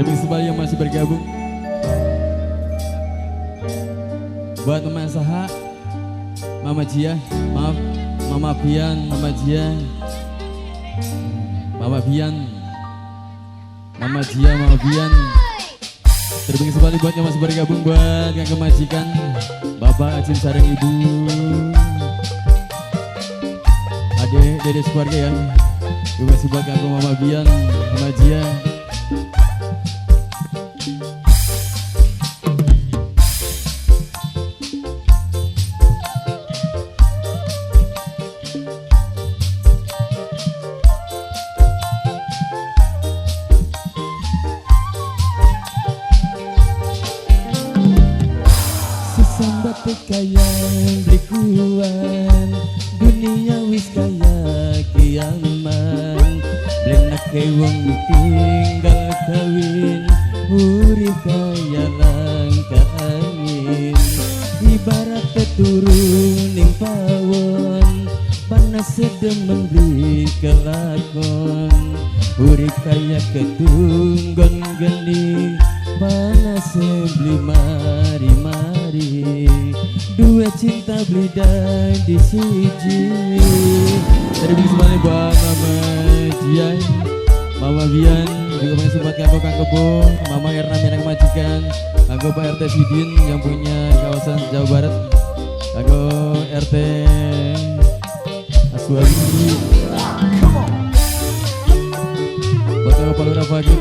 Terima kasih yang masih bergabung. Buat Mama Saha, Mama Jia, maaf, Mama Bian, Mama Jia, Mama Bian, Mama Jia, Mama Bian. Terima kasih sekali buat yang masih bergabung, buat yang kemajikan Bapak Acin sareng Ibu, Adik, dede sekeluarga ya. Terima kasih buat kakak Mama Bian, Mama Jia. Sesambate kaya blikuan, dunia wis kaya kiaman. Blenake wong tinggal kawin, urip kaya langka angin. Ibarat turu ning pawon, panas demen beli kelakon. Urip kaya ketunggon geni, panas beli mari-mari. Dua cinta beli dan di siji. Terima kasih sekali buat Mama Jian, Mama Bian, juga masih buat Kangko Kang Kebo, Mama Erna Minang Majikan, Kangko Pak RT Sidin yang punya kawasan Jawa Barat, Kangko RT Aswawi, buat Kangko Pak Lurah Fakir.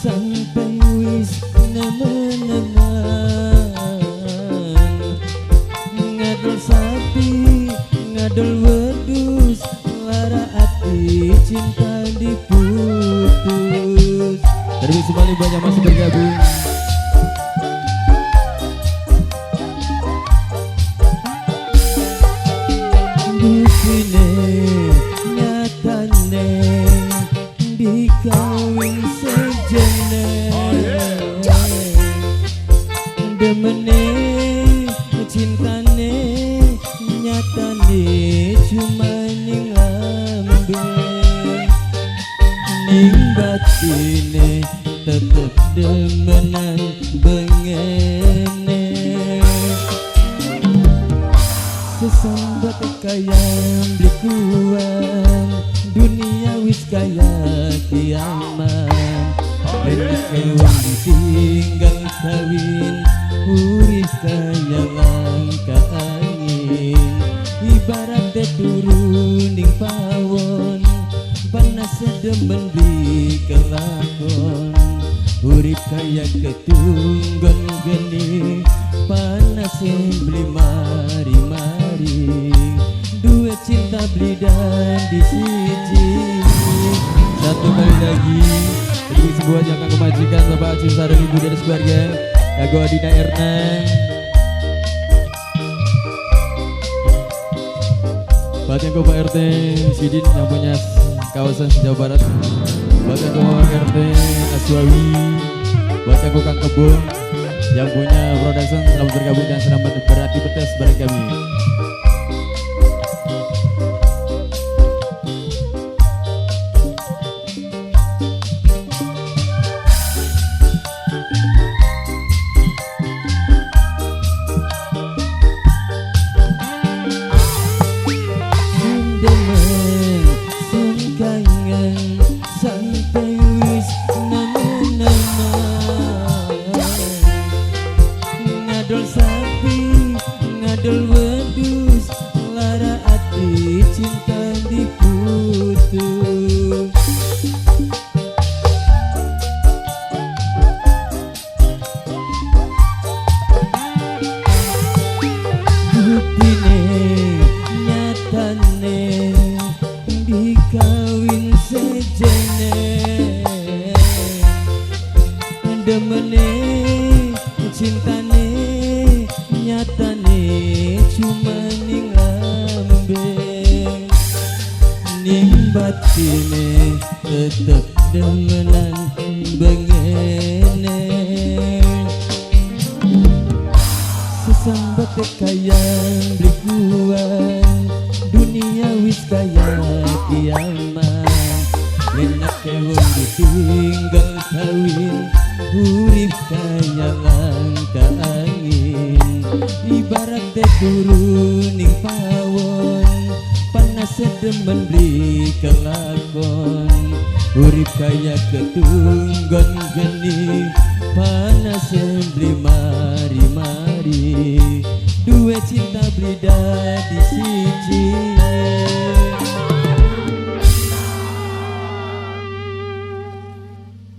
Sampai wis nemen-nemen, ngadol sapi, ngadol wedus, lara ati cinta diputus. Terima kasih sekali banyak masih bergabung. Buktine nyatane dikawin sejene, demene cintane nyatane cuma ning lambe, ning batine tetep demenan bengene. Sesambat kaya blikuan, dunia wis kaya kiamat. Benake wong ditinggal kawin, urip kaya langka angin. Ibarat turu ning pawon, panas demen beli kelakon. Urip kaya ketunggon geni, panas beli mari-mari. Dua cinta beli dan di siji. Satu kali lagi bagi sebuah jangka kemajikan Bapak Acin sareng Ibu dari sekeluarga, Kago Adina Erna, buat yang Pak RT Sidin yang punya kawasan Jawa Barat, buat yang RT Aswawi, buat yang Kang Kebo yang punya production, selamat bergabung dan selamat beraktivitas bareng kami. Sampai wis nemen-nemen, ngadol sapi, ngadol wedus, lara ati cinta diputus. Buktine nyatane dikawin sejene, demene cintane nyatane cuma ning lambe, ning batine tetep demenan bengene. Sesambate kaya beli kuan, dunia wis kaya kiamat. Lenake wong ditinggal kawin, urip kaya langka angin. Ibarat turu ning pawon, panas demen beli kelakon. Urip kaya ketunggon geni, panas beli mari-mari. Duwe cinta beli dadi siji.